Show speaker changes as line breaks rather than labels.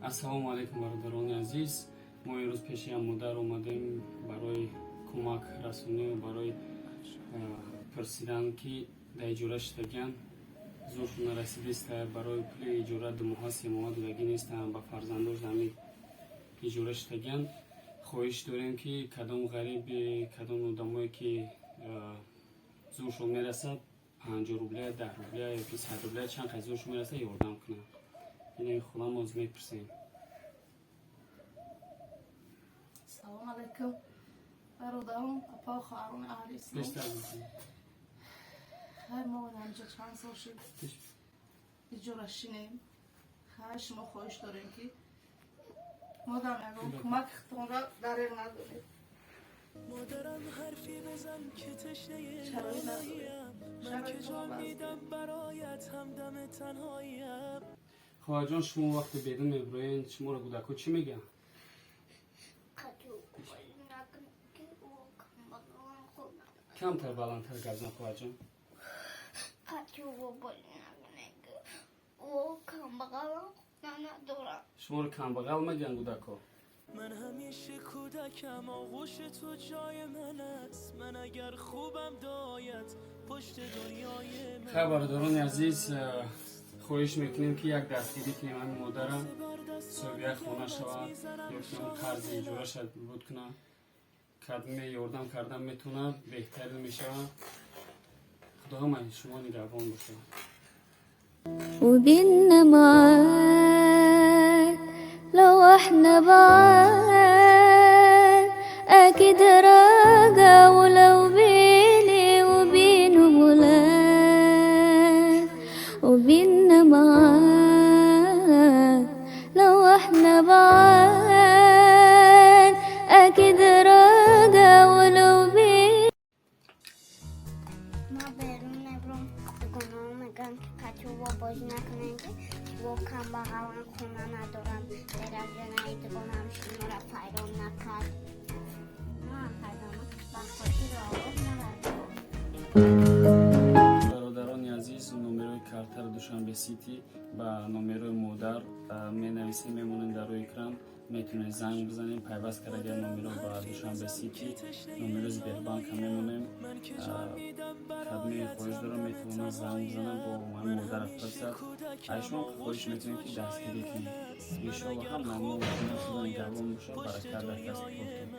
Ассалому алайкум, бародарони азиз. Мо имрӯз пеши як модар омадем барои кӯмак расонию барои пурсидан, ки дар иҷора шидагиян, зуршон нарасидиста, барои пули иҷора 2 моҳа, 3 моҳа додагӣ нестанд, ба фарзандош ҳамин иҷора шидагиян. Хоҳиш дорем, ки кадом ғариби, кадом одамое ки зуршон мерасад, 50 рубля, 10 рубля ёки 100 рубля, чанд қад зуршон мерасад, ёрдам кунанд. Ин хулам оз мепурсем.
Салом алайкум, бародарон, апа, хоҳарони аҳли ислом.
Бештар бикун.
Хайр, мо ҳамҷа чанд сол шуд иҷора шинем. Хайр, шумо хоҳиш дорем, ки модам ягон кӯмак худтонро дареғ надоред.
مادرم حرفی بزن که تشنه
شرایط نداریم.
لالاییم من که
شرایط
جان
ما
میدم برایت همدم تنهاییم.
Хоҳарҷон, шумо вақте берун мебироен, шуморо кӯдакҳо чӣ мегӯянд?
Қачу накун ки ӯ камбағалан хона.
Камтар баландтар гап зан, хоҳарҷон.
Қачу бозӣ накунед ки ӯ камбағалан хона надорад.
Шуморо камбағал мегӯянд кӯдакҳо?
من همیشه کودکم، آغوش تو جای من است. من اگر خوبم دایت پشت دنیای من.
Хайр, бародарони азиз, хоҳиш мекунем, ки як дастгирӣ кунем ҳамин модарам, соҳиби як хона шавад ё ки он қарзи иҷораша буд кунад. Кадме ёрдам кардан метавонад, беҳтарин мешавад. Худо ҳамаи шумо нигаҳбон бошад.
وبيننا معاد لو احنا بعاد اكيد راجع، ولو بيني وبينه مولاد. وبيننا معاد لو احنا بعاد اكيد راجع ولو بيني
Ма берун мебурам, дугонаҳо мегӯянд, ки качуво бозӣ накунем, ки ӯ камбағалан хона надоранд. Деразанаи дугонаам шуморо файрон накард. Ман кардам ба хотири Аллоҳ нарафтам.
Бародарони азиз, номерои картаро Душанбе Сити ба номерои модар менависем, мемонем дар рӯи экран. Метавонед занг бизанем, пайваст карда номеро ба Душанбе Сити, номерои Сбербанка мемонем. Кадме хоҳиш дорам, метавонад занг бизанад, бо ҳамин модара пурсад. Аз шумо хоҳиш метавонем, ки дастгирӣ кунем. Иншоалло, ҳам мамнун. Худо нигаҳбон бошад, баракат дар касбу кортон.